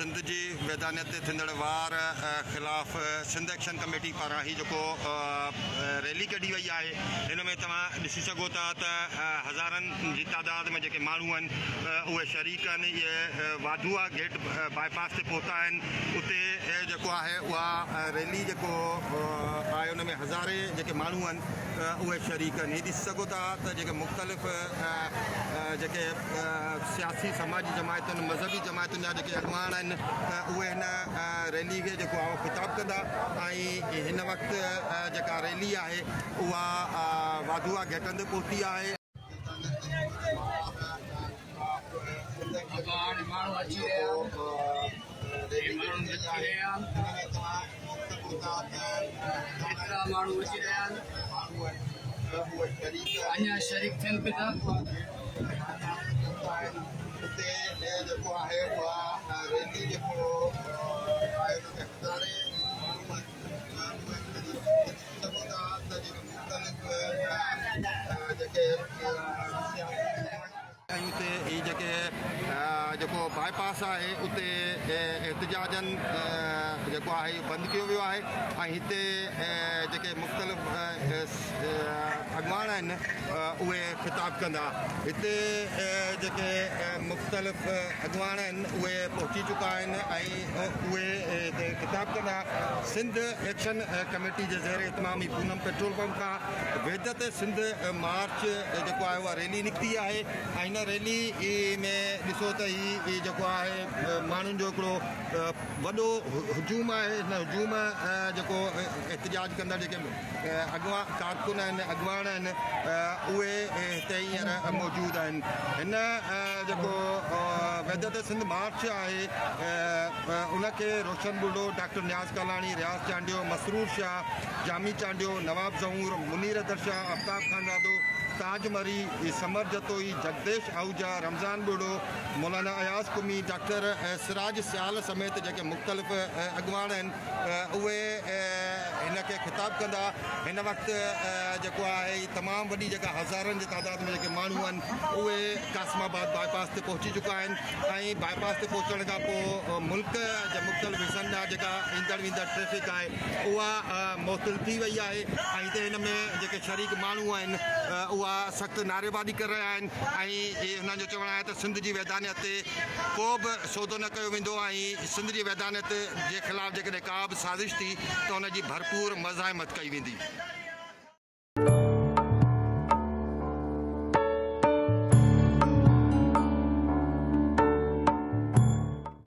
سنڌ جي ويدانيت تي ٿيندڙ وار خلاف سنڌ ايڪشن ڪميٽي پاران هي جيڪو ريلي ڪڍي وئي آهي ان ۾ توهان ڏسي سگهو ٿا ته هزارن جي تعداد ۾ جيڪي ماڻهو آهن اهي شريڪ آهن اهي واڌوئا گيٽ باء پاس تي پهتا آهن اتي جيڪو آهي اها ريلي جيڪو آهي ان ۾ هزارين جيڪي ماڻهو آهن اهي شريڪ آهن هي ڏسي سگهو ٿا ته جيڪي مختلف جيڪي سياسي سماجي جماعتن مذهبي جماعتن جا جيڪي اڳواڻ آهن اهي هن ريلي کي جيڪو آهي خطاب ڪندا ۽ هن وقت جيڪا ريلي آهي اها واڌوئا گيٽن تي پهتي آهي. ماڻهو اچي رهيا آهن ماڻهو نچي رهيا آهن ايترا ماڻهو اچي رهيا آهن اڃا شريڪ ٿين پيا ٿا. ۽ اتي هي جيڪي جيڪو باء پاس آهي اتي احتجاجن جيڪو آهي اهو بند ڪيو ويو آهي ۽ هتي جيڪي مختلف اڳواڻ آهن اهي خطاب ڪندا هتي جيڪي مختلف اڳواڻ آهن اهي پهچي چڪا آهن ۽ اهي هتي خطاب ڪندا سنڌ ايڪشن ڪميٽي جي زير اهتمام هي پونم پيٽرول پمپ کان وحدت سنڌ مارچ جيڪو آهي اها ريلي نڪتي آهي ۽ هن ريلي ۾ ڏسو ته هي جيڪو آهي ماڻهن جو هڪڙو وڏو هجوم آهي هن هجوم جيڪو احتجاج ڪندڙ جيڪي اڳواڻ ڪارڪن آهن اڳواڻ آهن اهي هتي هينئر موجود آهن هن جيڪو وحدت سنڌ مارچ آهي ان کي روشن ٻرڙو ڊاڪٽر نياز ڪالاڻي رياض چانڊيو مسرور شاهه جامي چانڊيو، نواب زئونر، منير اظهر شاهه، آفتاب خانزادو، تاج مري، ثمر جتوئي، جگديش آهوجا، رمضان ٻرڙو، مولانا اياز قمي، ڊاڪٽر سراج سيال سميت جيڪي مختلف اڳواڻ آهن اهي هن کي خطاب ڪندا. هن وقت جيڪو آهي تمام وڏي جيڪا هزارن جي تعداد ۾ جيڪي ماڻهو آهن اهي قاسم آباد باء پاس تي پهچي چڪا آهن. ۽ باء پاس تي پهچڻ کان پوء ملڪ جي مختلف حصن ڏانهن جيڪا ايندڙ ويندڙ ٽريفڪ آهي اها معطل ٿي وئي آهي ۽ هتي هن ۾ جيڪي شريڪ ماڻهو آهن اها سخت نعريبازي ڪري رهيا آهن ۽ هنن جو چوڻ آهي ته سنڌ جي وحدانيت تي ڪو به سودو نه ڪيو ويندو ۽ سنڌ جي وحدانيت جي خلاف جيڪڏهن ڪا به سازش ٿي ته ان جي ڀرپور مزاحمت ڪئي ويندي.